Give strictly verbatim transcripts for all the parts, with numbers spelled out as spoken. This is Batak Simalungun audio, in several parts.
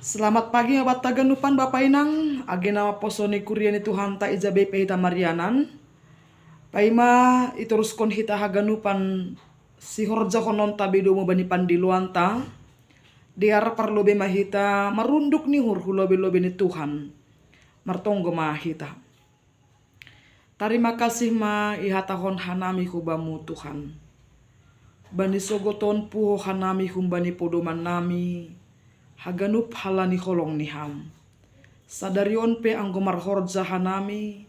Selamat pagi ma banta haganupan bapa inang, age nama poso ni kuria ni Tuhanta ija be pe hita marianan. Paima itoruskon hita haganupan sihorjahononta be domu bani pandiloanta, dear parlobei ma hita marunduk ni uhur hu lobei-lobei ni Tuhan. Martonggo ma hita. Tarima kasih ma ihatahon hanami hu Bamu Tuhan. Bani sogoton puho hanami humbani podomannami, haganup halani holong ni Ham. Sadari on pe anggo marhorja hanami,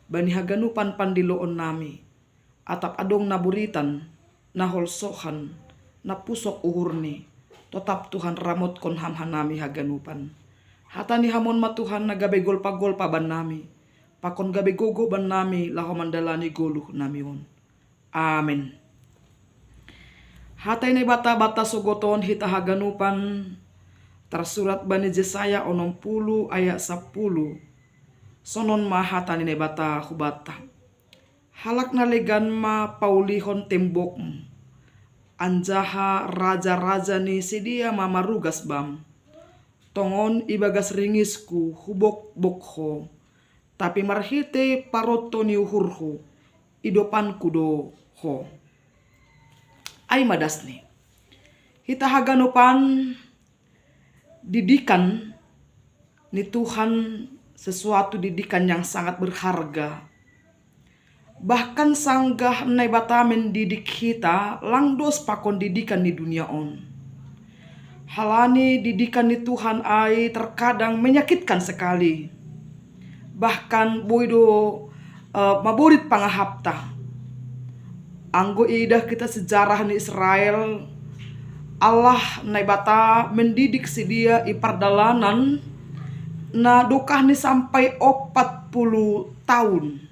bani haganupan pandiloonnami, atap adong na buritan, na holsohan, na pusok uhurni, totap Tuhan ramotkon Ham hanami haganupan. Hata ni Ham on ma Tuhan na gabe golpa-golpa bannami, pakon gabe gogo bannami laho mandalani goluhnami on. Amen. Hata ni Naibata banta sogoton hita haganupan, tarsurat bani Jesaya onom pulu ayat sapulu. Sonon ma hata ni Naibata hu banta. Halak na legan ma paulihon tembokmu, anjaha raja-raja ni sidea ma marugas bam. Tongon ibagas ringisku hubokbok ho, tapi marhitei paronto ni uhurhu, idopanku do ho. Ai ma dasni. Hita haganupan, didikan ni Tuhan sesuatu didikan yang sangat berharga. Bahkan sanggah Naibata mendidik hita lang dos pakon didikan ni dunia on. Halani didikan ni Tuhan ai terkadang menyakitkan sekali. Bahkan boi do eh, maborit pangahapta. Anggo iidah hita sejarah ni Israel, Allah Naibata mendidik sidea i pardalanan na dokahni sampai opat pulu taon.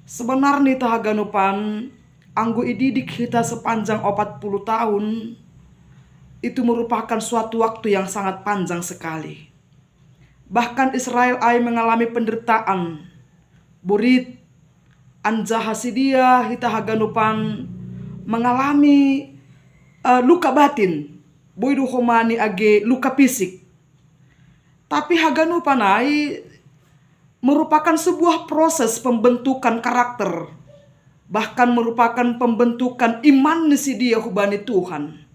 Sebenarni hita haganupan, anggo ididik hita sepanjang opat pulu taon, itu merupakan suatu waktu yang sangat panjang sekali. Bahkan Israel ai mengalami penderitaan, borit, anjaha sidea hita haganupan mengalami eh, luka batin, boi do homani age luka fisik. Tapi haganupan ai merupakan sebuah proses pembentukan karakter, bahkan merupakan pembentukan iman ni sidea hubani Tuhan.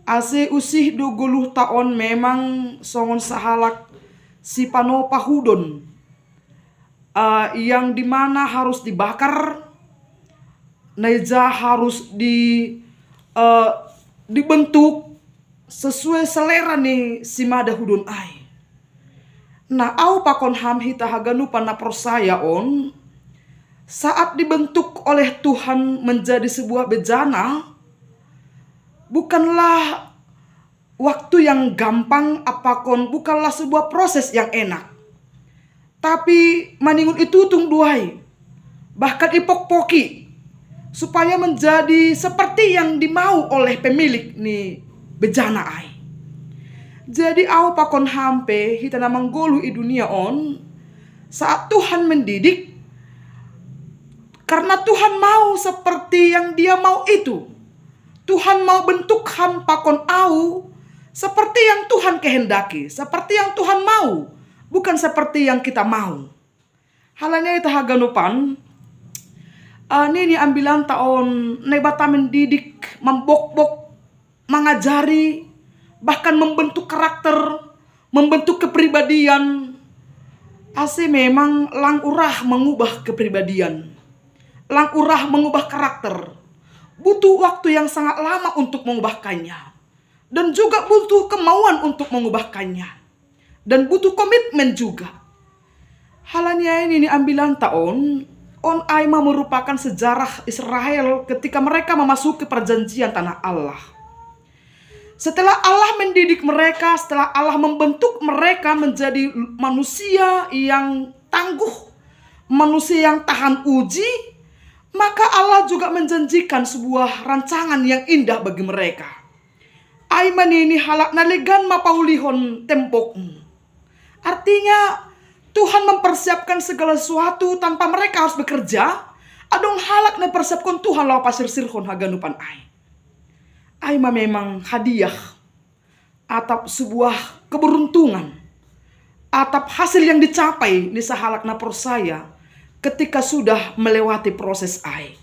Ase usih do goluhta on memang songon sahalak sipanopa hudon, eh, yang dimana harus dibakar, na ija harus di eh, dibentuk sesuai selera ni simada hudon ai. Nah, au pakon ham hita haganupan na porsaya on, saat dibentuk oleh Tuhan menjadi sebuah bejana, bukanlah waktu yang gampang, apakon bukanlah sebuah proses yang enak. Tapi maningon itutung do ai, bahkan ipokpoki, supaya menjadi seperti yang dimau oleh pemilik ni bejana ai. Jadi au pakon ham pe hita na manggoluh i dunia on, saat Tuhan mendidik, karena Tuhan mau seperti yang Dia mau itu. Tuhan mau bentuk ham pakon au seperti yang Tuhan kehendaki, seperti yang Tuhan mau, bukan seperti yang kita mau. Halani ai hita haganupan, eh, nini ambilanta on, Naibata mendidik, mambokbok, mangajari, bahkan membentuk karakter, membentuk kepribadian. Ase memang lang urah mengubah kepribadian, lang urah mengubah karakter. Butuh waktu yang sangat lama untuk mengubahkannya. Dan juga butuh kemauan untuk mengubahkannya. Dan butuh komitmen juga. Halani ai nini ambilanta on, on ai ma merupakan sejarah Israel ketika mereka memasuki perjanjian tanah Allah. Setelah Allah mendidik mereka, setelah Allah membentuk mereka menjadi manusia yang tangguh, manusia yang tahan uji, maka Allah juga menjanjikan sebuah rancangan yang indah bagi mereka. Ai ma nini halak na legan ma paulihon tembokmu. Artinya, Tuhan mempersiapkan segala sesuatu tanpa mereka harus bekerja. Adong halak na ipersiapkon Tuhan laho pasirsirhon haganupan ai. Ai ma memang hadiah. atap sebuah keberuntungan, atap hasil yang dicapai ni sahalak na porsaya ketika sudah melewati proses ai.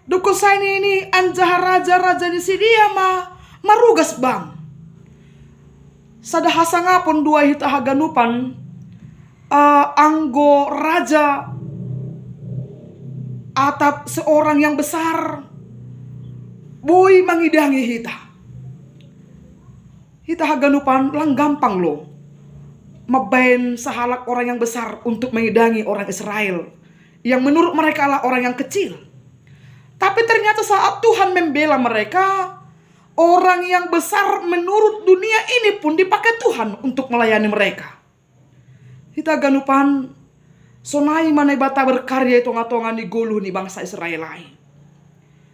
Dukun sai nini, anjaha raja-raja ni si dia ma marugas bang. Sada hasangapon dua hita haganupan, eh, anggo raja atap seorang yang besar boi mangidangi hita. Hita haganupan lang gampang lo mabaen sahalak orang yang besar untuk mengidangi orang Israel yang menurut mereka adalah orang yang kecil. Tapi ternyata saat Tuhan membela mereka, orang yang besar menurut dunia ini pun dipakai Tuhan untuk melayani mereka. Hita haganupan, sonai ma Naibata berkarya i tonga-tonga ni goluh ni bangsa Israel ai.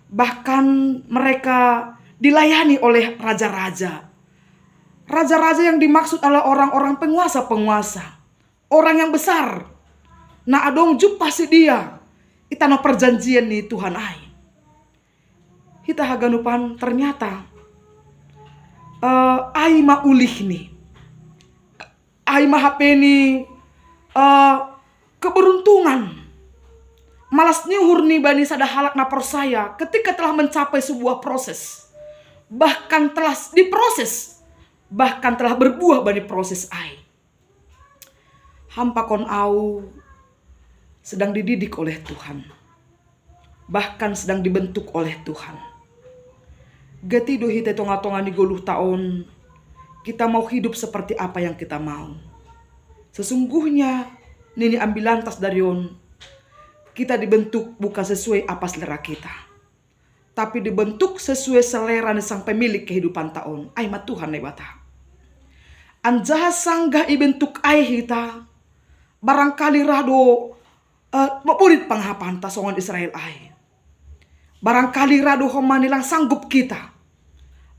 Bahkan mereka dilayani oleh raja-raja. Raja-raja yang dimaksud adalah orang-orang penguasa-penguasa, orang yang besar. Na adong jumpah si dia i tano perjanjian ni Tuhan ai. Hita haganupan, ternyata, eh, ai ma ulihni. Ai ma hape ni, eh, keberuntungan. Malas ni uhur ni bani sada halak na porsaya ketika telah mencapai sebuah proses. Bahkan telah diproses. Bahkan telah berbuah bani proses ai. Ham pakon au sedang dididik oleh Tuhan. Bahkan sedang dibentuk oleh Tuhan. Gati do hita i tonga-tonga ni goluh ta on, kita mau hidup seperti apa yang kita mau. Sesungguhnya, nini ambilantas dari on, kita dibentuk bukan sesuai apa selera kita, tapi dibentuk sesuai selera ni sang pemilik kehidupan ta on, ai ma Tuhan Naibata. Anjaha sanggah ibentuk ai hita, barangkali ra do, eh, maborit pangahapanta songon Israel ai. Barangkali ra do homa ni lang sanggup kita.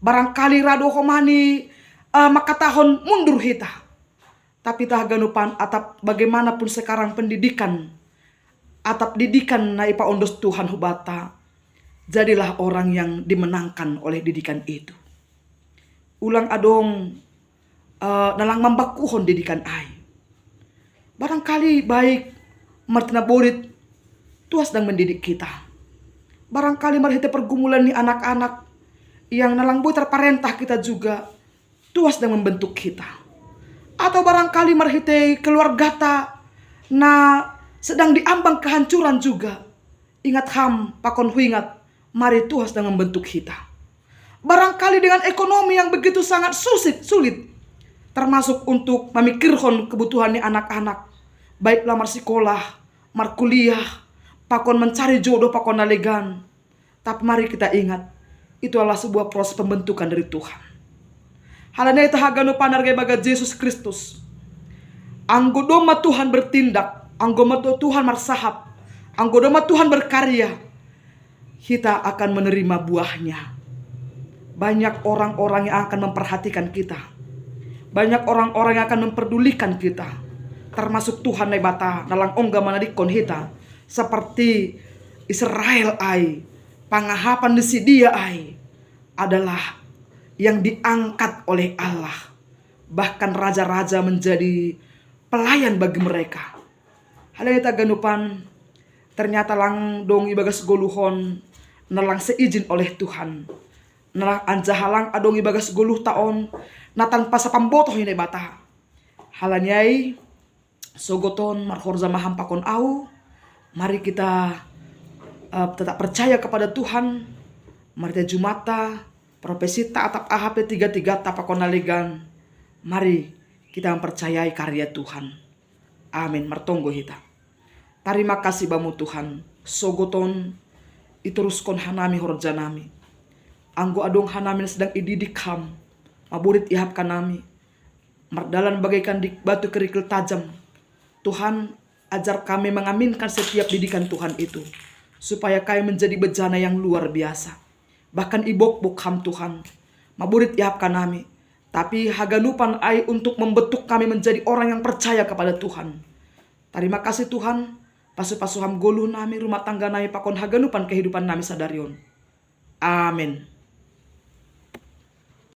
Barangkali ra do homa ni, eh, mangkatahon mundur hita. Tapi hita haganupan, atap bagaimanapun sekarang pendidikan, atap didikan na ipaondos Tuhan hubanta, jadilah orang yang dimenangkan oleh didikan itu. Ulang adong, eh, na lang mambangkuhon didikan ai. Barangkali baik marhite naborit Tuhan sedang mendidik kita. Barangkali marhite pergumulan ni anak-anak yang na lang boi terparentah kita juga, Tuhan sedang membentuk kita. Atau barangkali marhite keluargata na sedang diambang kehancuran juga. Ingat ham, pakon huingat, mari Tuhan sedang membentuk hita. Barangkali dengan ekonomi yang begitu sangat susit, sulit, termasuk untuk mamikirhon kebutuhan ni anak-anak, baik lamar sikolah, markuliah, pakon mancari jodoh, pakon na legan. Tapi mari kita ingat, itu adalah sebuah proses pembentukan dari Tuhan. Halani ai hita haganupan na arga ibagas Jesus Kristus, anggo domma Tuhan bertindak, anggo domma Tuhan marsahap, anggo domma Tuhan berkarya, kita akan menerima buahnya. Banyak orang-orang yang akan memperhatikan kita. Banyak orang-orang yang akan memperdulikan kita. Termasuk Tuhan Naibata na lang ongga manadikkon hita. Seperti Israel ai, pangahapan ni si dia ai adalah yang diangkat oleh Allah. Bahkan raja-raja menjadi pelayan bagi mereka. Halani ai hita haganupan, ternyata lang dong ibagas goluh on na lang seizin oleh Tuhan. Na lang anjaha lang adong ibagas goluhta on na tanpa sapambotoh ni Naibata. Halani ai, sogot on marhorja ma ham pakon au, mari kita, eh, tetap percaya kepada Tuhan. Mari hita jumanta, profesinta atap aha pe tiga-tiganta pakon na legan, mari kita mempercayai karya Tuhan. Amin. Martonggo hita. Tarima kasih bamu Tuhan, sogot on itoruskon hanami horjanami. Anggo adong hanami na sedang ididik ham, maborit ihapkan nami, mardalan bagaikan di batu kerikil tajam. Tuhan, ajar kami mengaminkan setiap didikan Tuhan itu, supaya kami menjadi bejana yang luar biasa. Bahkan ibokbok ham Tuhan, maborit ihapkan nami, tapi haganupan ai untuk membentuk kami menjadi orang yang percaya kepada Tuhan. Tarima kasih Tuhan, pasu-pasu ham goluh nami, rumah tangga nami, pakon haganupan kehidupan nami sadari on. Amin.